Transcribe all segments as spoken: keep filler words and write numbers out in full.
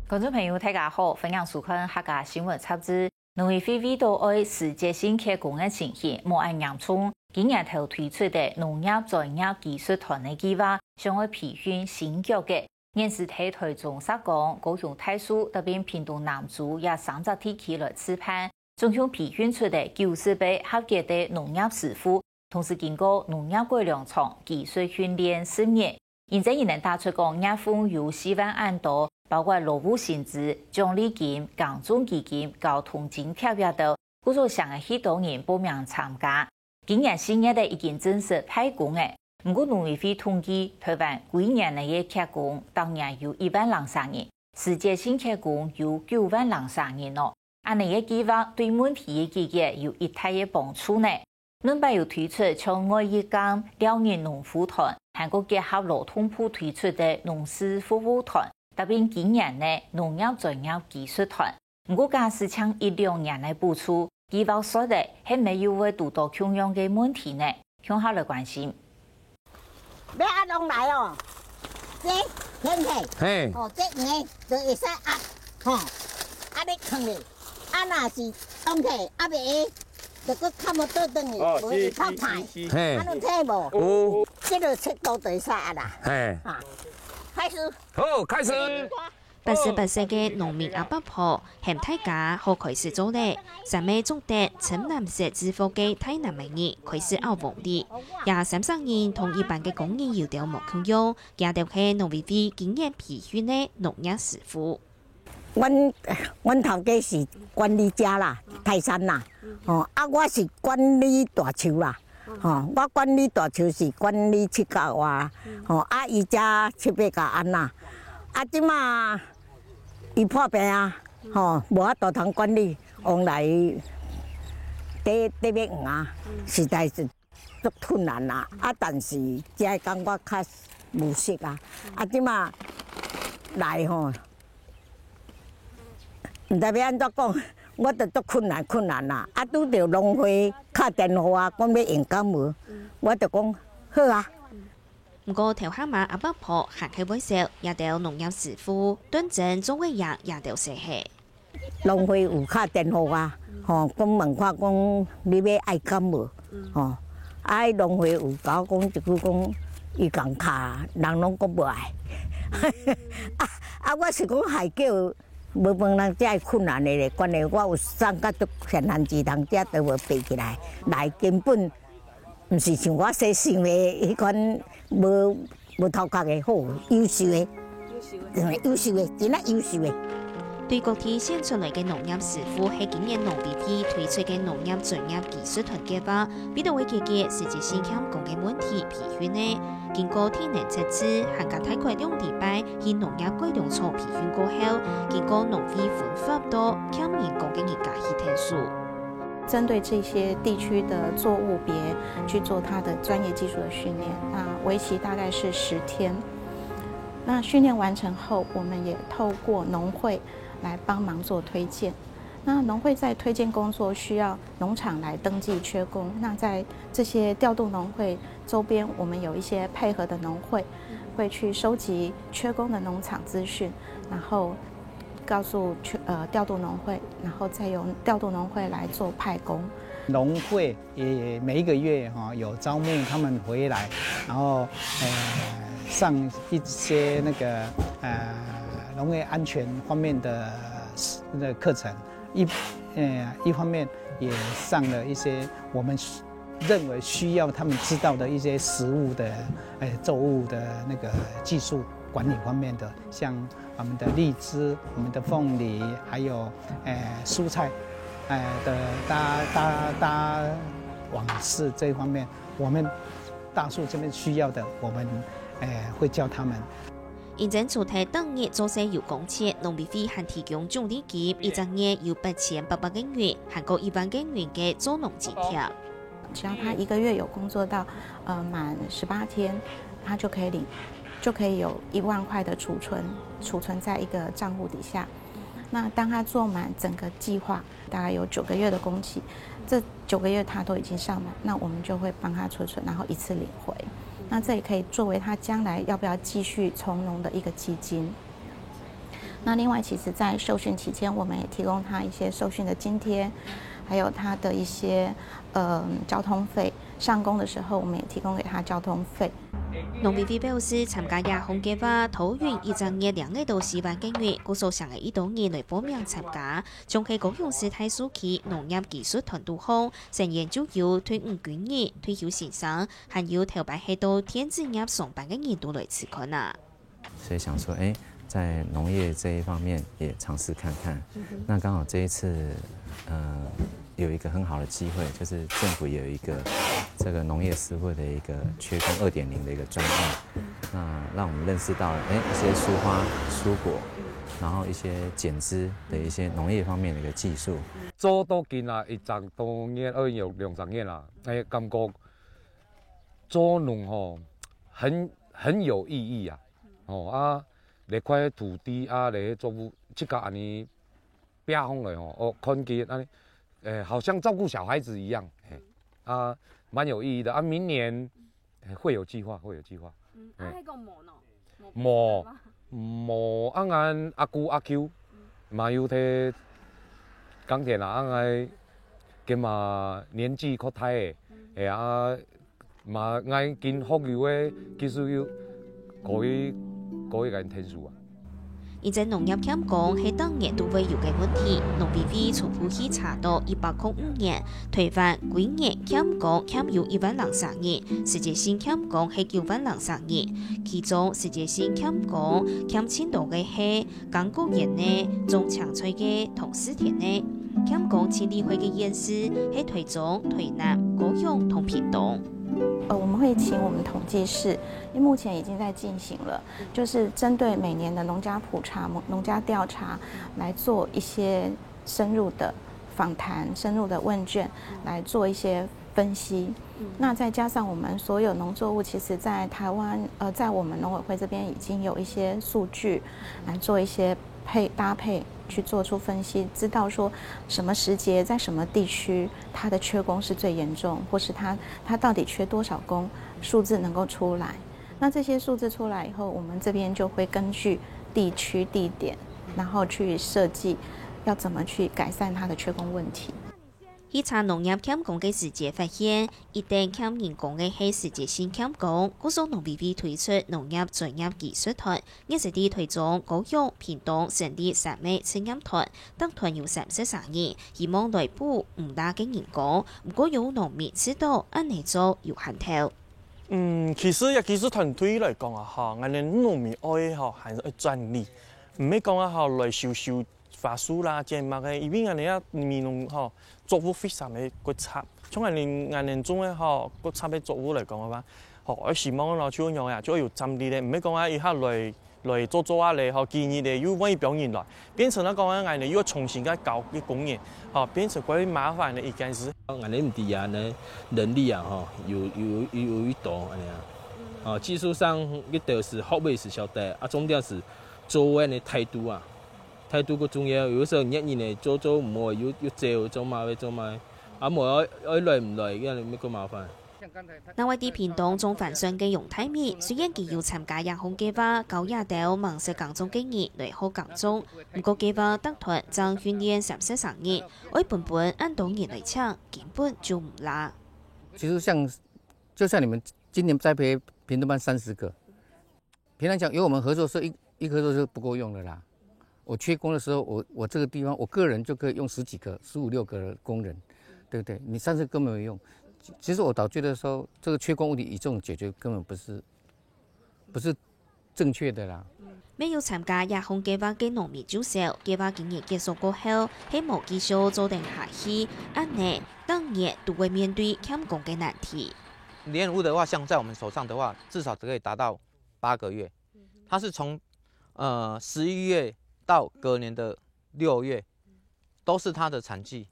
觀眾朋友，大家好，歡迎收看客家新聞雜誌。農委會為著愛時節性缺工个情形無恁嚴重，今年頭推出个農業專業技術團个計畫，想愛培訓新腳个，現時在臺中、石岡、高雄、大樹，特別屏東南州這三隻地區來試辦，總共培訓出个九十个合格个農業師傅，同時經過農業改良場技術訓練十日， 認證人能打出講，業務有四萬恁多，包括勞務薪資、獎勵金、耕種基金、交通津貼這兜，故所成个許多人報名參加。今年四月个已經正式派工了，毋過農委會統計，臺灣歸年个缺工，逐年有一萬零儕人，時節性缺工有九萬零儕人哦。恁呢个計畫對問題个解決有一大个幫助呢。 論擺有推出像外役監、廖人農護團，還過結合勞動部推出个農事服務團，搭配今年个農業專業技術團。毋過假使淨一兩年个補助，計畫煞了，係毋係又會堵著共樣个問題呢？共下來關心。 欲壓落來哦，這掀起，嘿。哦，這硬就會使壓，吼，壓咧囥咧。啊，若是動起，壓袂，就閣較無倒轉去，哦，無會較歹。是，是，是。嘿。啊，恁聽無？有。這个速度就會使壓啦。嘿。啊，開始。好，開始。 八十八歲个農民阿伯婆喊大家好開始做咧，三月種得深藍色紙貨个大男人開始拗黃梨，這三十人同一般个工人有兜無共樣，佢兜係農委會今年培訓个農業師傅。阮，阮頭家是管理者啦，泰山啦，吼，啊，我是管理大樹啦。 吼，我管理大樹是管理七甲外，吼，啊，伊遮七八甲安啦。啊，這馬伊破病啊，吼，無法度通管理，往來咧，咧欲遠啊，實在是足困難啦。啊，但是遮个工我較無熟啊。啊，這馬來吼， 毋知欲按怎講，我都足困難困難啦。啊，拄著農會敲電話啊，講欲用監無，我就講好啊。毋過頭下嘛阿伯婆還係會笑，這兜農業師傅斷真做會贏這兜細漢。農會有敲電話啊，吼，講問看講你欲愛監無，吼，啊，農會有甲我講一句講，伊共敲，人攏講無愛。啊，啊，我是講害叫 無問人遮个困難的咧，關係我有送甲足天寒之人遮都無爬起來，來根本毋是像我所想的彼款無，無頭殼的好，優秀的，嗯，優秀的，真正優秀的。對各地選出來个農業師傅係今年農委會推出个農業專業技術團計畫，為著愛解決時節性欠工个問題，培訓个。 經過體能測試，還加大概兩禮拜去農業改良場培訓過後，經過農會分發到欠人工个人家去𢯭手。針對這些地區的作物別去做它的專業技術的訓練，那為期大概是十天。那訓練完成後，我們也透過農會來幫忙做推薦。 那農會在推薦工作需要農場來登記缺工，那在這些調度農會周邊，我們有一些配合的農會，會去收集缺工的農場資訊，然後告訴缺，呃，調度農會，然後再由調度農會來做派工。農會也每一個月哈，有招募他們回來，然後，呃，上一些那個，呃，農業安全方面的，的課程。 一，呃，一方面也上了一些我們需，認為需要他們知道的一些食物的，呃，作物的那個技術管理方面的，像我們的荔枝、我們的鳳梨，還有，呃，蔬菜，呃，的搭，搭，搭網室這一方面，我們大樹這邊需要的，我們，呃，會教他們。 認證除忒逐日做事有貢獻，農委會還提供獎勵金，一隻月有八千八百個銀，還過一萬個銀个助農津貼。只要他一個月有工作到，呃，滿十八天，他就可以領，就可以有一萬塊的儲存，儲存在一個帳戶底下。那當他做滿整個計劃， 大概有九個月的工期，這九個月他都已經上滿，那我們就會幫他存存，然後一次領回。那這也可以作為他將來要不要繼續從農的一個基金。那另外，其实在受训期间，我们也提供他一些受训的津贴，还有他的一些呃交通费。上工的时候，我们也提供给他交通费。農委會表示，參加這項計畫，桃園一隻月領得到四萬个銀，故所請了一多人來報名參加，像係高雄市大樹區農業技術團都好，成員就有退伍軍人、退休先生，還有頭擺係到電子業上班个人都來試看啊。所以想說，哎，在農业这一方面也尝试看看。那刚好这一次，呃，有一个很好的机会，就是政府有一个这个农业师傅的一个缺工二点零的一个专案，那让我们认识到了，哎，一些疏花、疏果，然后一些减资的一些农业方面的一个技术。做到今啊，一张多年，二有两三年啦，哎，感觉做农吼，很很有意义啊，吼啊，这块土地啊，这些作物，自家安尼 变红了吼，哦，看见啊，诶，好像照顾小孩子一样，嘿，啊，蛮有意义的啊。明年会有计划，会有计划。嗯，啊，迄个无喏，无，无，啊，俺阿姑阿舅嘛有在耕田啊，啊，俺今嘛年纪较大诶，哎啊。 嘛，𠊎今學有个技術有可以可以个天數啊。因為農業欠工係逐年都會有个問題，農委會初步去查到一百空五年，台灣歸年欠工欠有一萬零三人，時節性欠工係九萬零三人，其中時節性欠工欠盡多个係 耕果園个、種青菜个、同時田个，欠工盡厲害个縣市係台中、台南、高雄同屏東。呃，我们会请我们统计室，因为目前已经在进行了，就是针对每年的农家普查、农家调查来做一些深入的访谈、深入的问卷，来做一些分析。那再加上我们所有农作物，其实在台湾，呃，在我们农委会这边已经有一些数据，来做一些配搭配去做出分析，知道说什么时节在什么地区它的缺工是最严重，或是它它到底缺多少工，数字能够出来。那这些数字出来以后，我们这边就会根据地区地点，然后去设计要怎么去改善它的缺工问题。 去查農業欠工个時節發現，一等欠人工个係時節性欠工，故所農委會推出農業專業技術團，日時在台中、高雄、屏東成立三个試驗團，逐團有三十三人，希望來補毋罅个人工，毋過有農民知道恁呢做有限頭。嗯，其實這技術團對來講啊，吼，𠊎等農民愛吼，還係愛專利，毋係講啊吼來修修 花樹啦，這麼个，因為𠊎等啊美濃吼作物非常个複雜，像𠊎等𠊎等種个吼複雜个作物來講个話，吼，愛希望咯就樣啊，就愛有專利咧，毋係講啊一下來來做做啊咧，吼，幾日咧又換一幫人來，變成啊講啊𠊎等又要重新再搞一工人，吼，變成過麻煩个一件事。𠊎等毋知啊，呢能力啊，吼，有有有有一多恁樣啊，哦，技術上一定是學位是曉得，啊，重點是做人个態度啊。 態度較重要，有時候熱人呢做做毋好，又又走，做麼个做麼个，啊無愛愛來毋來，恁樣乜較麻煩。另外，在屏東種番薯个楊大米，雖然佢有參加這項計畫，教這兜吂識耕種个人來學耕種，毋過計畫逐團正訓練三十三人，愛分分恁多人來請，根本就毋罅。其實像就像你們今年栽培屏東班三十个， 平常讲，有我们合作社一一合作社不够用的啦。我缺工的时候，我我这个地方我个人就可以用十几个、十五六个工人，对不对？你三十根本没用。其实我倒觉得说，这个缺工问题以这种解决根本不是不是正确的啦。没有参加亚红计划个农民就少，计划今年结束过后，希望继续做得下去，恁呢，当然都会面对欠工个难题。莲雾的话，像在我们手上的话，至少可以达到八个月。它是从呃十一月到隔年的六月，都是它的产季。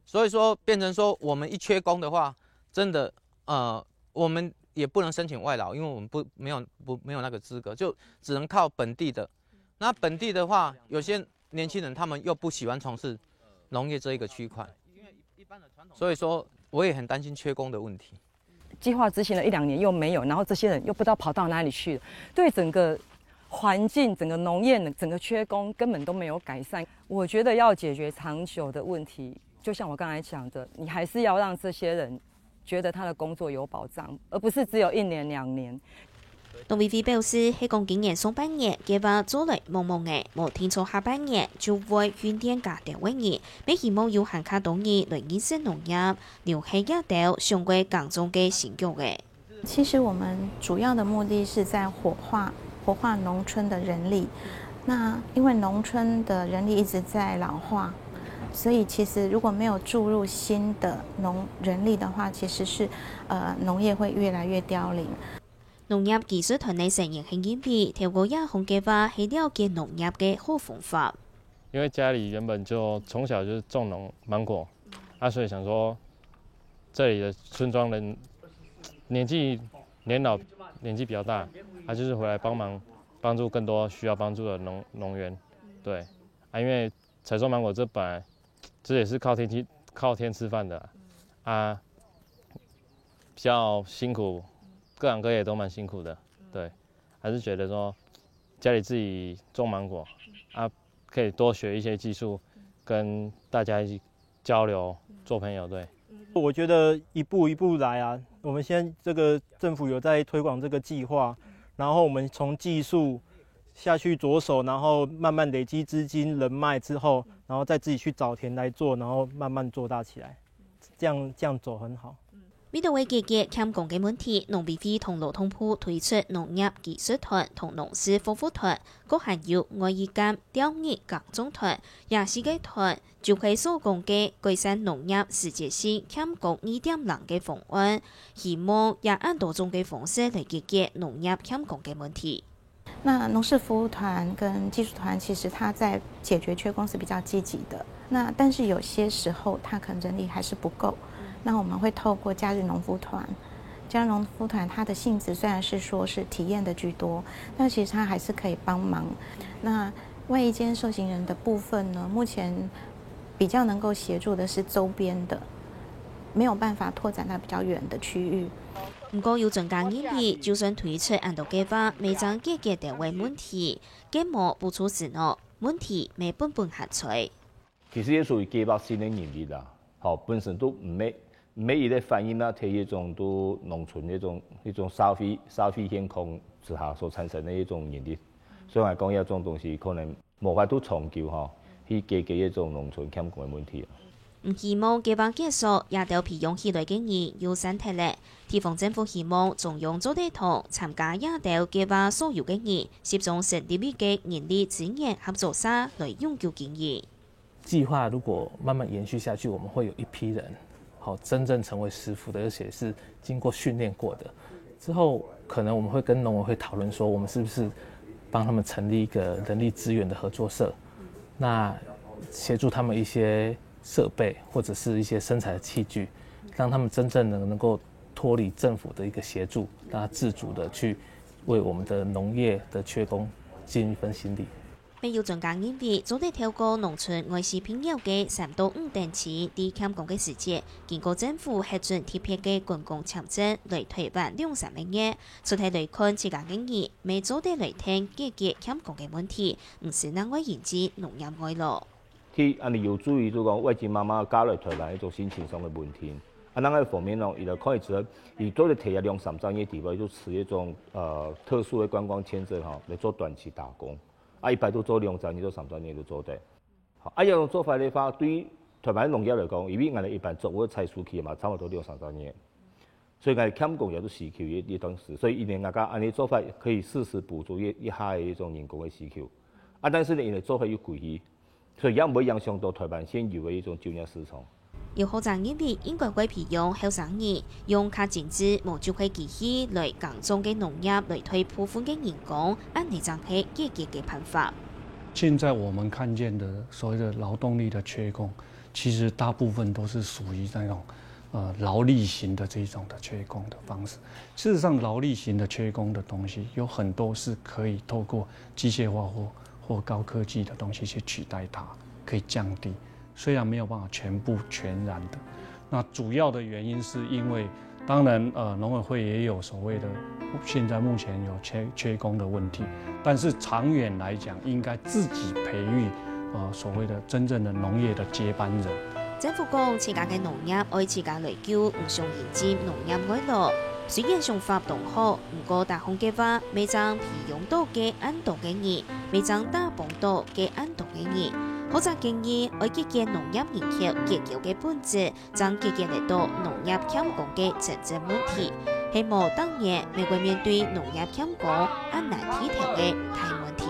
所以说，变成说我们一缺工的话，真的呃，我们也不能申请外劳，因为我们不没有不没有那个资格，就只能靠本地的。那本地的话，有些年轻人他们又不喜欢从事农业这一个区块，所以说我也很担心缺工的问题。计划执行了一两年又没有，然后这些人又不知道跑到哪里去了，对整个環境，整个农业整个缺工根本都没有改善。我觉得要解决长久的问题，就像我刚才讲的，你还是要让这些人觉得他的工作有保障，而不是只有一年两年。 农委會表示，係講今年上半年計畫做來忙忙仔，無定著下半年就會訓練加兜个人，乜希望有還較多人來認識農業，留係這兜想過耕種个新腳仔。其实我们主要的目的是在活化活化农村的人力。那因为农村的人力一直在老化，所以其实如果没有注入新的农人力的话，其实是呃农业会越来越凋零。 農業技術團个成員係認為，透過這項計畫係了解農業个好方法。因為家裡原本就從小就是種農芒果，啊，所以想說這裡的村莊人年紀年老年紀比較大，啊，就是回來幫忙幫助更多需要幫助的農農園，對，啊，因為採收芒果這本來這也是靠天氣靠天吃飯的啊，啊，比較辛苦，各行各业都蛮辛苦的，对，还是觉得说家里自己种芒果啊，可以多学一些技术，跟大家一起交流，做朋友，对。我觉得一步一步来啊，我们现在这个政府有在推广这个计划，然后我们从技术下去着手，然后慢慢累积资金人脉之后，然后再自己去找田来做，然后慢慢做大起来，这样这样走很好。 為著愛解決欠工个問題，農委會同勞動部推出農業技術團同農事服務團，閣還有外語監、釣魚耕種團，這四个團就係所講个改善農業時節性欠工二點零个方案，希望以恁多種个方式來解決農業欠工个問題。 那农事服务团跟技术团，其实它在解决缺工是比较积极的。那但是有些时候，它可能人力还是不够。那我们会透过假日农夫团，假日农夫团它的性质虽然是说是体验的居多，但其实它还是可以帮忙。那外役兼受刑人的部分呢，目前比较能够协助的是周边的，没有办法拓展到比较远的区域。 毋過有專家認為，就算推出恁多計畫，乜正解決兜仔問題，建模不出時呢，問題乜本本還在。其實也屬於計畫性个能力啦，吼，本身都毋係毋係一个反映啊，在一種都農村一種一種社會社會現況之下所產生的一種能力，所以來講，這種東西可能無法度長久吼，去解決一種農村欠工个問題。 毋希望計畫結束，這兜培養起來个人又散忒咧。地方政府希望中央做得同參加這兜計畫所有个人，集中成立一个人力資源合作社來永久經營。計畫如果慢慢延續下去，我們會有一批人，好，真正成為食府的，而且是經過訓練過的。之後，可能我們會跟農委會討論說，我們是不是幫他們成立一個人力資源的合作社，那協助他們一些設備或者是一些生產的器具，讓他們真正能能夠脫離政府的一個協助，讓他自主的去為我們的農業的缺工盡一份心力。 乜有專家認為，做得透過農村外事聘用个三到五等親，在欠工个時節，經過政府核准特別个觀光簽證來臺灣兩三個月，出來來看自家个人，乜做得來聽解決欠工个問題，毋使另外引進農業外勞。 去恁樣有助於就講外籍媽媽嫁來臺灣一種心情上个穩定。啊，另外一方面呢，佢來看佢之後，佢做得提一兩三隻月地方，就持一種呃特殊个觀光簽證吼，來做短期打工。啊，一般都做兩三年到三三年就做得。好，啊，這種做法的話，對於臺灣農業來講，因為𠊎等一般作物採收期嘛，差不多兩三三年。 所以𠊎欠工也係需求一一段時，所以因為𠊎个恁樣做法可以適時補足一一下个一種人工个需求。啊，但是呢，因為做法又貴去，所以也毋會影響到臺灣現有个一種就業市場。有學者認為應該會培養後生人，用較精緻、無就業機器來耕種个農業來替部分个人工，恁樣正係解決个辦法。現在我們看見的所謂的勞動力的缺工，其實大部分都是屬於那種呃勞力型的這一種的缺工的方式。事實上，勞力型的缺工的東西有很多是可以透過機械化或或高科技的東西去取代它，可以降低。虽然没有办法全部全然的，那主要的原因是因为当然，呃，农委会也有所谓的，现在目前有缺缺工的问题，但是长远来讲，应该自己培育，呃，所谓的真正的农业的接班人。政府讲，自家个农业爱自家来救，毋想引进农业外劳。虽然想法當好，毋过大項个話，每張培养到个恁多个人，每张打帮到个恁多个人。學者建議，愛解決農業人口結構个本質，正解決得到農業欠工个真正問題，係無當然美國面對農業欠工恁難提頭个大問題。